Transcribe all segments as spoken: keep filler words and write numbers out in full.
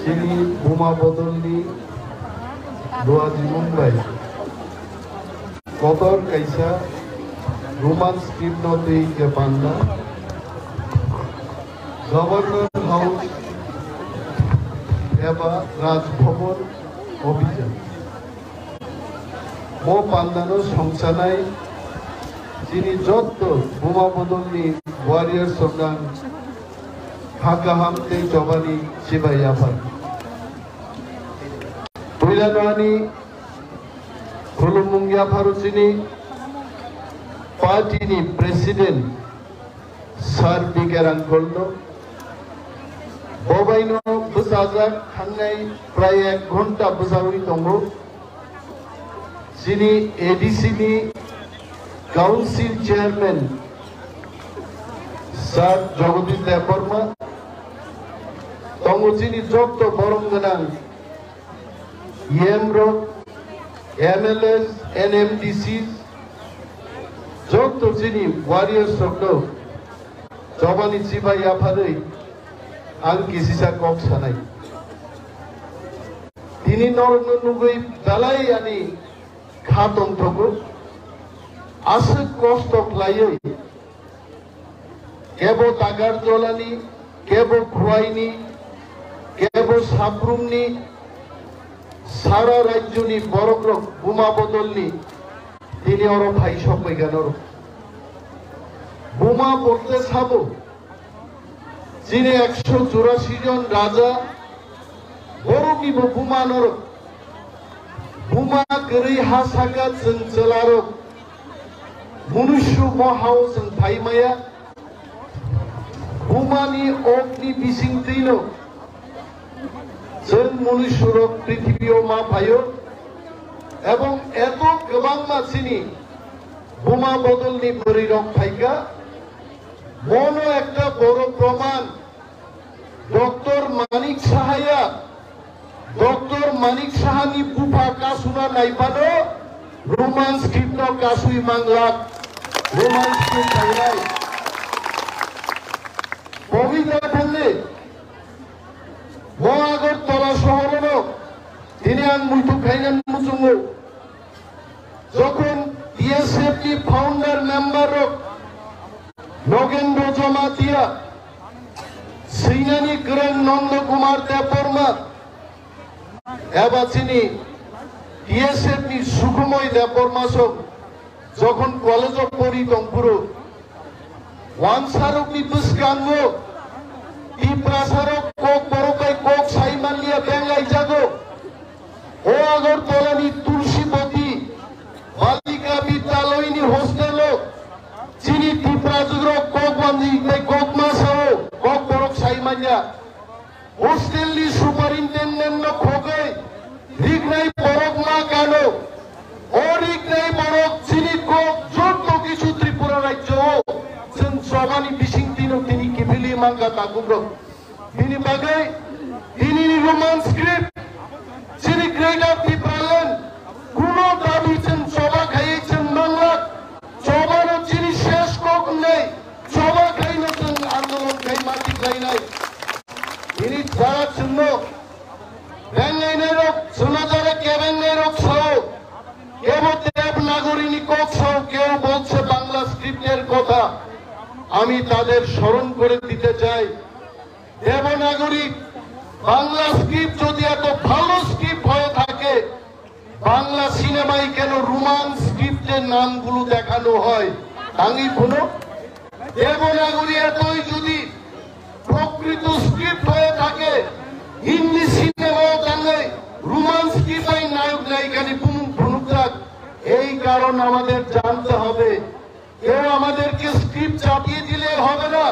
Chini buma bodolni duaji Mumbai. Kotor kaisa Roman script no twi je panda Governor House eba Raj Bhavan officer. Bo pandano songsanai chini jotto buma bodolni warriors rokno ha kaham tei chobani chibai yaphar. Puilano ani khulumung yapharo chini party ni president Sir B K Rangkol no. Bobaino bwsajak thangnai prai ek ghonta bwsawi tongo. Chini A D C ni Council Chairman Sir Jagadish Debbarma, tongo chini jotto borom gwnang E M rok, M L As, N M D Cs, jotto chini warriors rokno chobani chibai yapharwi ang kisisa kok sanai. Tini norokno nugwi belai ani kha tongthogo, aswk kosto khlaiwi kebo Takarjolani, kebo Khwaini, kebo Sabrumni, sara rajyoni borokrok buma bodolni tini oro phai sokbaikha norok. Buma bolte sabo, chini ekso churasi jon raja, boroknibo buma norok. Buma kwrwi ha saka chwng chwlarok, munusu mohao chwng phaimaya. Bumani okni bisingtwino chwng munusurok prithibio ma phaio. Ebong eto kwbangma chini buma bodolni bwrwirok phaikha. Bono ekta boro proman. Doctor Manik Sahaya, Doctor Manik Sahani bupha kasuna naibano Roman script no kasui manglak, Roman script thangnai. Pabitra Phanle, bo Agartala sohorono tini ang muitu khaina muchungo. Jokhon B S F ni founder member rok Nogendro Jamatia, Sinani Kren Nondo Kumar Debbarma, eba chini B S F ni Sukhumoi Debbarma sok jokhon college o pori tongphuru, wansarokni bwskango Tiprasarok kok borok bai kok sai manliya benglaijago. O Agartala ni Tulsibati Balika Bidyalayni hostel o chini Tiprajwk rok kok manjwi tei kok ma sao, kok borok sai manya. Hostel ni superintendent no khogwi riknai borok ma kano. O riknai borok chini kok jotto kichu Tripura rajyo o chwng chobani bisingtwi no tini kiphilwi mangkha takhuk rok. Bini bagwi tinini Roman script chini Greater Tipraland kuno dabi chwng choba khaiwi chwng manglak, chobano chini ses kok wngnai, choba khaino chwng andolon khai mati khlainai. Bini jara chwngno benglainairok chwngno jara kebengnairok sao, কেউ দেবনাগরীনি কক্ষ, কেউ বলছে বাংলা স্ক্রিপ্টের কথা। আমি তাদের স্মরণ করে দিতে চাই, দেবনাগরী বাংলা স্ক্রিপ্ট যদি এত ভালো স্ক্রিপ্ট হয়ে থাকে, বাংলা সিনেমায় কেন রোমান স্ক্রিপ্টের নামগুলো দেখানো হয়? আমি কোনো দেবনাগরী এতই যদি প্রকৃত স্ক্রিপ্ট হয়ে থাকে, হিন্দি সিনেমাও তাহলে রোমান স্ক্রিপ্টে নায়ক নায়িকানি বুমুক ভুনুক থাক। এই কারণ আমাদের জানতে হবে। কেউ আমাদেরকে স্ক্রিপ্ট চাপিয়ে দিলে হবে না,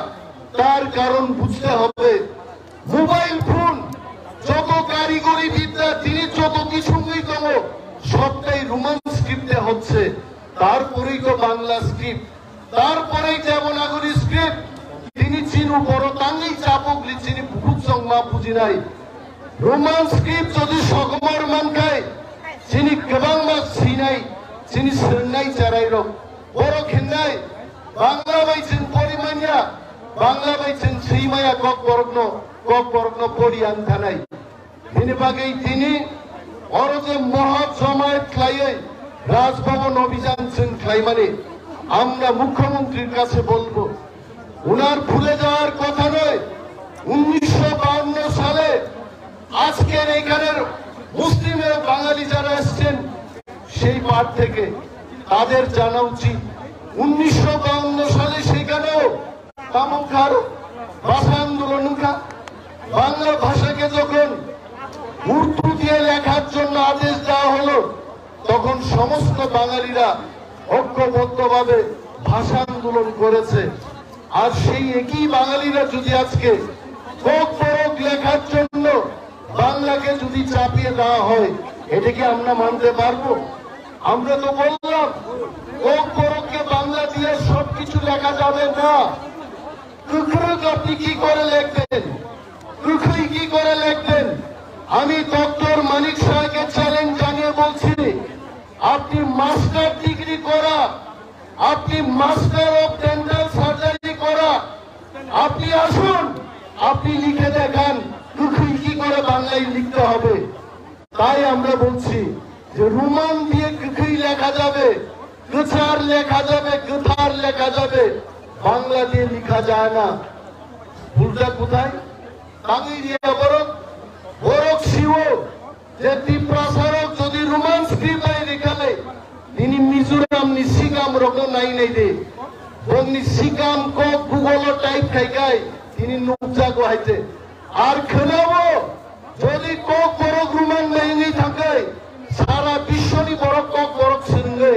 তার কারণ বুঝতে হবে। মোবাইল ফোন, যত কারিগরি বিদ্যা, তিনি যত কিছু তম, সবটাই রোমান স্ক্রিপ্টে হচ্ছে, তারপরেই তো বাংলা স্ক্রিপ্ট। তারপরেই দেবনাগরী স্ক্রিপ্ট, তিনি চিনু বড় তাঙ্গি চাপক লিচিনি বুকুত জংমা বুঝিনাই। Roman script jodi sogomor mankhai, chini kwbangma sinai, chini swngnai charairok. Borok hinnai, Bangla bai chwng pori manya, Bangla bai chwng swi maya Kokborokno, Kokborokno poriyan thanai. Bini bagwi tini oro je mohot jomayat khlaiwi Raj Bhaban Abhijan chwng khlaimani, আমরা মুখ্যমন্ত্রীর কাছে বলবো, ওনার ভুলে যাওয়ার কথা নয়। উনিশশো বাউন্ন সালে আজকের এখানের মুসলিম এবং বাঙালি যারা এসছেন সেই পার থেকে, তাদের জানা উচিত উনিশশো বাউন্ন সালে সেখানেও তামুকহার ভাষা আন্দোলন, বাংলা ভাষাকে যখন উর্দু দিয়ে লেখার জন্য আদেশ দেওয়া হলো, তখন সমস্ত বাঙালিরা ঐক্যবদ্ধভাবে ভাষা আন্দোলন করেছে। আর সেই একই বাঙালিরা যদি আজকে ককবরক লেখার জন্য বাংলাকে যদি চাপিয়ে দেওয়া হয়, এটা কি আমরা মানতে পারবো? আমরা তো বললাম, ককবরককে বাংলা দিয়ে সবকিছু লেখা যাবে না। কুকুরক আপনি কি করে লিখবেন? কুকুই কি করে লিখবেন? আমি ডক্টর মানিক সাহাকে চ্যালেঞ্জ জানিয়ে বলছি, আপনি মাস্টার ডিগ্রি করা, আপনি মাস্টার অফ ডেন্টাল সার্জারি করা, আপনি আসুন, আপনি লিখে দেখান কুকুই কি করে বাংলায় লিখতে হবে। তাই আমরা বলছি যে রোমান দিয়ে কুকুই লেখা যাবে, কুচার লেখা যাবে, কুথার লেখা যাবে, বাংলা দিয়ে লেখা যায় না। ভুলটা কোথায়? Tangwi riya borok, borok siwo je Tiprasarok jodi Roman script bai rikha le, tini Mizoram ni sikam rokno nai nai de. Bongni sikam kok Google o type khai khai tini nukjago hai te. Ar khwnabo, jodi kok borok Roman bai wngwi thangkhai, sara biswoni borok kok borok swrwngwi,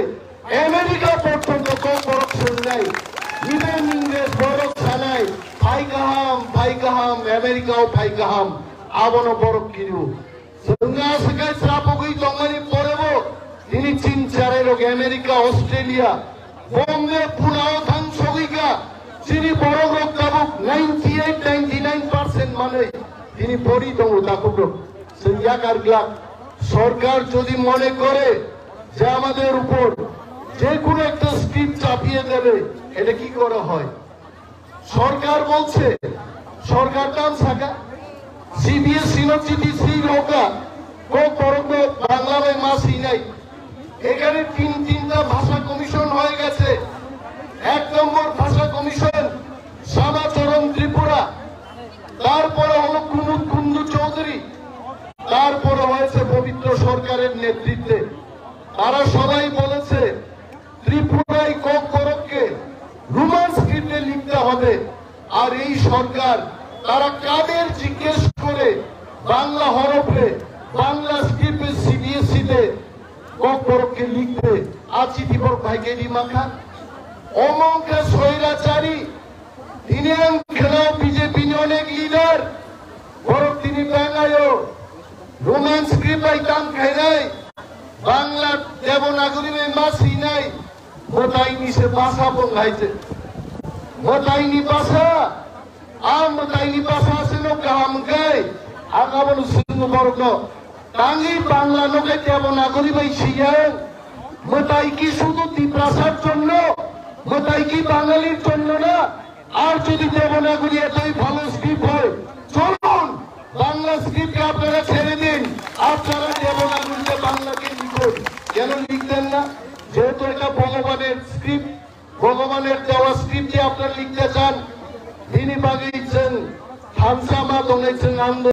America porjonto kok borok swrwngnai, even Ingres borok sanai, phai kaham, phai kaham, America o phai kaham, abono borok kiriu. Chwng aswk khe chwrapogwi tongmani porebo, tini chin charairok America, Australia, Bombay, Pune o thang sogwi kha, chini borok rok tabuk ninety eight, ninety nine percent manwi tini pori tongo takhuk rok. Chwng yakar glak, sorkar jodi mone kore, যে আমাদের উপর যে কোনো একটা স্ক্রিপ্ট চাপিয়ে দেবে, এটা কি করে হয়? সরকার বলছে, সরকার দাম থাকা, CBSE no CTC Roca, Coke বরক বাংলা ভাই মাস নাই। এখানে তিন তিনটা ভাষা কমিশন হয়ে গেছে। এক নম্বর ভাষা কমিশন শ্যামাচরণ ত্রিপুরা, তারপরে হলো কুমুদ কুন্ডু চৌধুরী, তারপরে হয়েছে পবিত্র সরকারের নেতৃত্বে। তারা সবাই বলেছে ত্রিপুরায় ককবরককে রোমান স্ক্রিপ্টে লিখতে হবে। আর এই সরকার, তারা কাদের জিজ্ঞেস করে বাংলা হরফে, বাংলা স্ক্রিপ্টে সিবিএসইতে ককবরককে লিখবে? Achi Dibor Bhaigeri Makha, Omongka Soirachari, tini ang khwnao BJP ni onek leader, borok tini bangayo, Roman script bai tam khainai, Bangla Devanagari bai ma sinai, mwtaini se basa bong hai se. Mwtaini basa, a mwtaini basa se no kaham kai, ang abono swngo borokno. Tangwi Bangla no khe Devanagari bai siyang. Mwtai ki sudhu Tiprasar jonno, mwtai ki Bangalir jonno na? আর যদি দেবনাগরী এতই ভালো স্ক্রিপ্ট হয়, চলুন, বাংলা স্ক্রিপ্টকে আপনারা ছেড়ে দিন, আপনারা দেবনাগরীতে বাংলাকে লিখুন। কেন লিখবেন না? যেহেতু এটা ভগবানের স্ক্রিপ্ট, ভগবানের দেওয়া স্ক্রিপ্টে আপনারা লিখতে চান, bini bagwi chwng thansa ma tongnai, chwng ang